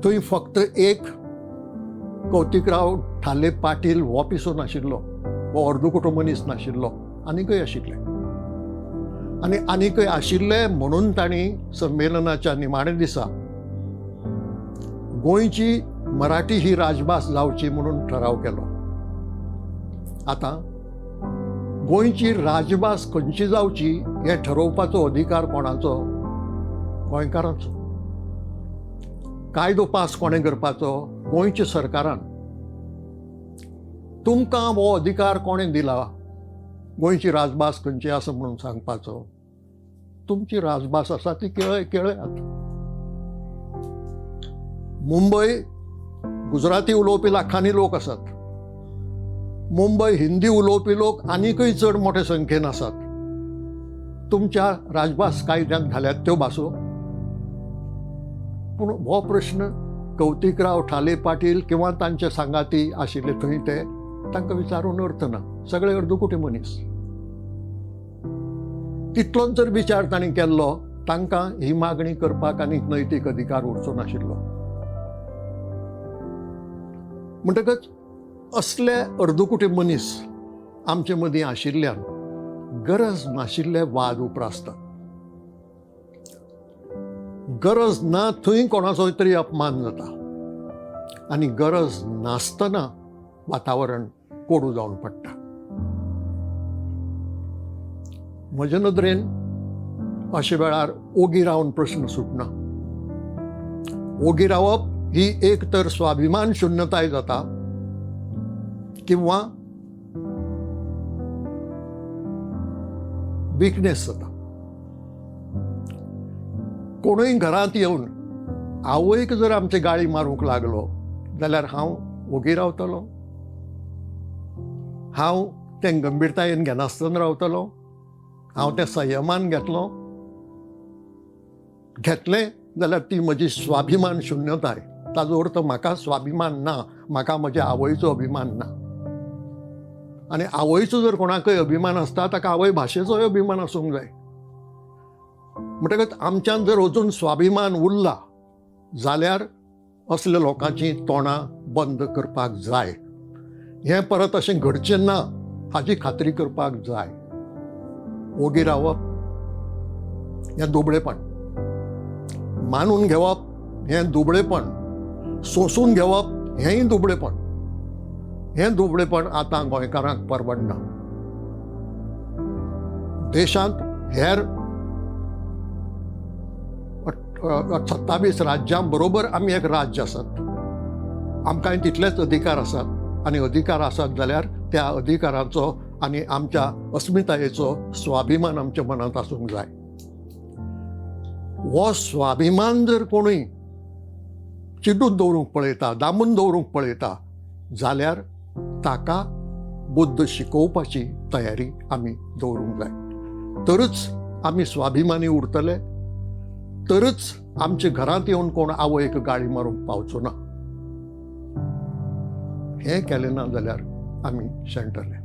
थंय फक्त एक कौतिकराव ठाले पाटील हो पिसो नाशिल्लो, हो अर्दकुटो मनीस नाशिल्लो, आनीकय आशिल्ले. आनी आनीकय आशिल्ले म्हणून तांणी संमेलनाच्या निमाण्या दिसा गोंयची मराठी ही राजभास जावची म्हणून ठराव केलो. आतां गोंयची राजभास खंयची जावची हें ठरोवपाचो अधिकार कोणाचो? गोंयकारांचो. कायदो पास कोणें करपाचो? गोंयच्या सरकारान. तुमकां हो अधिकार कोणें दिला गोंयची राजभास खंयची आसा म्हणून सांगपाचो? तुमची राजभास आसा ती केळयात. मुंबय गुजराती उलोवपी लाखांनी लोक आसात, मुंबय हिंदी उलोवपी लोक आनीकय चड मोठे संख्येन आसात. तुमच्या राजभास कायद्यांत घाल्यात त्यो भासो. पूण हो प्रश्न कौतिकराव ठाले पाटील किंवा तांचे सांगाती आशिल्ले थंय ते तांकां विचारून अर्थ ना. सगळे अर्दकुटे मनीस. तितलोच जर विचार तांणी केल्लो, तांकां ही मागणी करपाक आनीक नैतीक अधिकार उरचो नाशिल्लो. म्हणटकच असले अर्दकुटे मनीस आमचे मदीं आशिल्ल्यान गरज नाशिल्ले वाद उप्रासतात. गरज ना थंय कोणाचो तरी अपमान जाता आनी गरज नासतना वातावरण कोडू जावन पडटा. म्हजे नदरेन अशे वेळार ओगी रावन प्रश्न सुटना. ओगी रावप ही एक तर स्वाभिमान शुन्यताय जाता किंवा विकनेस जाता. कोणूय घरांत येवन आवयक जर आमचे गाळी मारूंक लागलो जाल्यार हांव ओगी रावतलो? हांव तें गंभीरतायेन घेनासतना रावतलो? हांव तें संयमान घेतलो? घेतलें जाल्यार ती म्हजी स्वाभिमान शुन्यताय. ताजो अर्थ म्हाका स्वाभिमान ना, म्हाका म्हज्या आवयचो अभिमान ना. आनी आवयचो जर कोणाकय अभिमान आसता ताका आवय भाशेचोय अभिमान आसूंक जाय. म्हणटकच आमच्यान जर अजून स्वाभिमान उरला जाल्यार असल्या लोकांची तोंडां बंद करपाक जाय. हें परत अशें घडचें ना हाची खात्री करपाक जाय. ओगी रावप हें दुबळेपण, मानून घेवप हें दुबळेपण, सोंसून घेवप हेंय दुबळेपण. हें दुबळेपण आतां गोंयकारांक परवडना. देशांत हेर 27 राज्यां बरोबर आमी एक राज्य आसात, आमकांय तितलेच अधिकार आसात. आनी अधिकार आसात जाल्यार त्या अधिकारांचो आनी आमच्या अस्मितायेचो स्वाभिमान आमच्या मनांत आसूंक जाय. हो स्वाभिमान जर कोणूय चिड्डून दवरूंक पळयता, दामून दवरूंक पळयता जाल्यार ताका बुद्द शिकोवपाची तयारी आमी दवरूंक जाय. तरच आमी स्वाभिमानी उरतले, तरच आमच्या घरांत येवन कोण आवयक गाळी मारूंक पावचो ना. हें केलें ना जाल्यार आमी शेणटले.